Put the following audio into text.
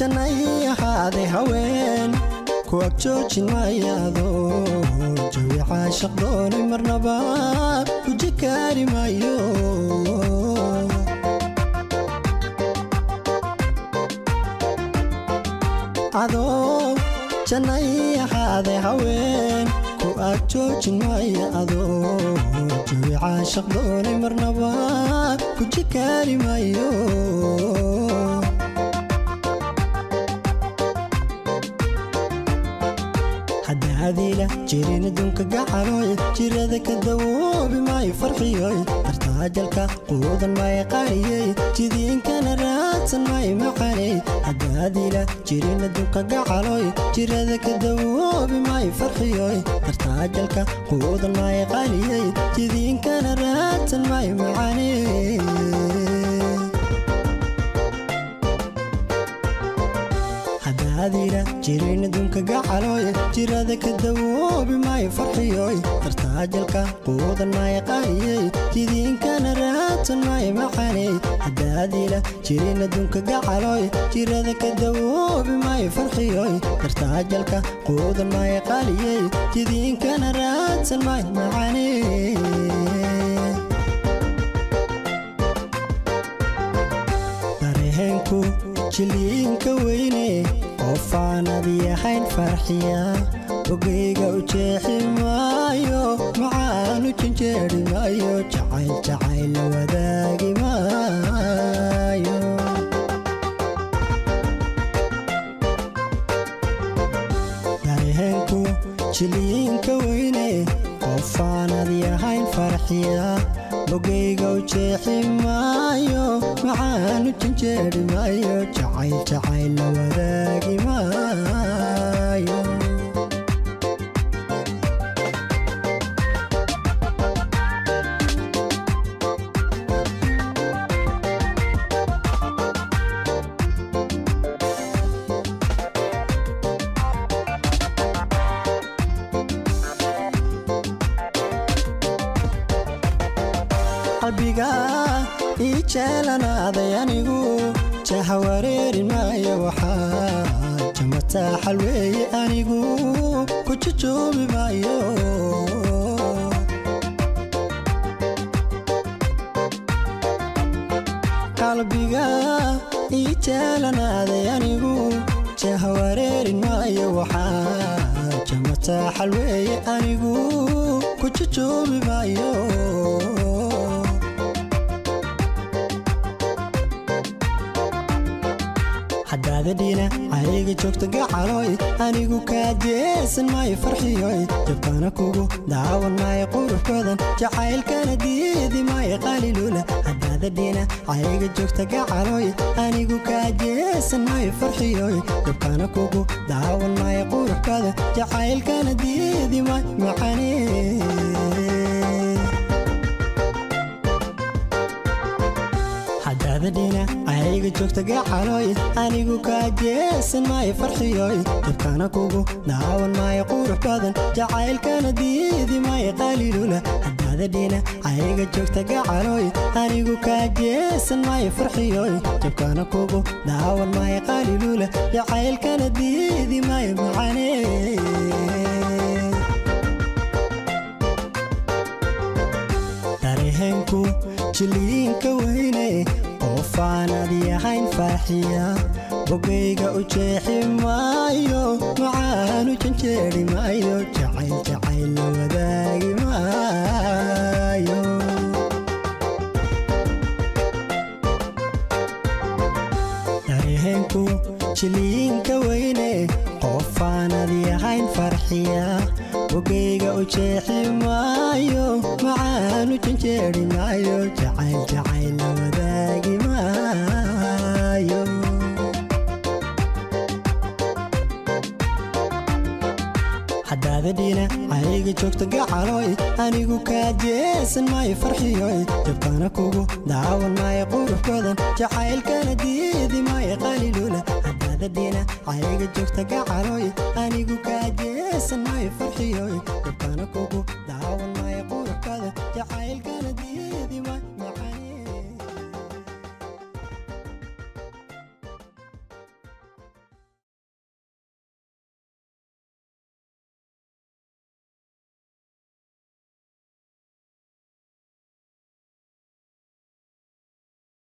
Jannay ahaaday haween ku agjoojin maayaado, jawi caashaq doonay marnaba ku jikaari maayo. Adoo jannay ahaaday haween ku agjoojin maayo, adoo jawi caashaq doonay marnaba ku jikaari maayo. Haddaadiila jirin adduunka gacaloy, jirada ka dawoobi maayo farxiyoy, dartaajalka quudan maayo qariyey, jidiinkana raadsan maayo macaney. Haddaadiila jirin adduunka gacaloy, jirada ka dawoobi maayo farxiyoy, dartaajalka quudan maayo qariyey, jidiinkana raadsan maayo macaney. Haddaadiila jirin adduunka gacaloy, jirada ka dawoobi maayo farxiyoy, dartaajalka quudan maayo qariyey, jidiinkana raadsan maayo macaney. Haddaadiila jirin adduunka gacaloy, jirada ka dawoobi maayo farxiyoy, dartaajalka quudan maayo qaliyey, jidiinkana raadsan maayo macaney. Dareenku jiliinka weyne, qofaanad yahayn farxiya, bogayga u jeexi maayo, macaanu janjeeri maayo, jacayl jacayl la wadaagi maayo. Dareenku jiliinka weyne, qofaanad yahayn farxiya, bogayga u jeexi maayo, macaanu janjeeri maayo, jacayl jacayl la wadaagi maayo. Qalbiga ii jeelanaaday anigu jaha wareerin maayo, waxaa jamataaxal weeye anigu ku jujuubi maayo. Qalbiga ii jeelanaaday anigu jaha wareerin maayo, waxaa jamataaxal weeye anigu ku jujuubi maayo. Haddaada dhina cayga joogta gacaloy, anigu kaa jeesan maayo farxiyoy, jabkana kugu daawan maayo qurux badan, jacaylkana diidi maayo qalilula. Haddaada dhina cayga joogta gacaloy, anigu kaa jeesan maayo farxiyoy, jabkana kugu daawan maayo qurux badan, jacaylkana diidi maayo macane. Haddaada dhina cayga joogta gacaloy, anigu kaa jeesan maayo farxiyoy, jabkana kugu daawan maayo qurux badan, jacaylkana diidi maayo qalilula. Haddaada dhina cayga joogta gacaloy, anigu kaa jeesan maayo farxiyoy, jabkana kugu daawan maayo qalilula, jacaylkana diidi maayo macane. Dareenku jiliinka weyne, qofaanad yahayn farxiya, bogayga u jeexi maayo, macaanu janjeeri maayo, jacayl jacayl la wadaagi maayo. Dareenku jiliinka weyne, qofaanad yahayn farxiya, bogayga u jeexi maayo, macaanu janjeeri maayo, jacayl jacayl la wadaagi maayo. Haddaada dhina cayga joogta gacaloy, anigu kaa jeesan maayo farxiyoy, jabkana kugu daawan maayo qurux badan, jacaylkana diidi maayo qalilula. Haddaada dhina cayga joogta gacaloy, anigu kaa jeesan maayo farxiyoy, jabkana kugu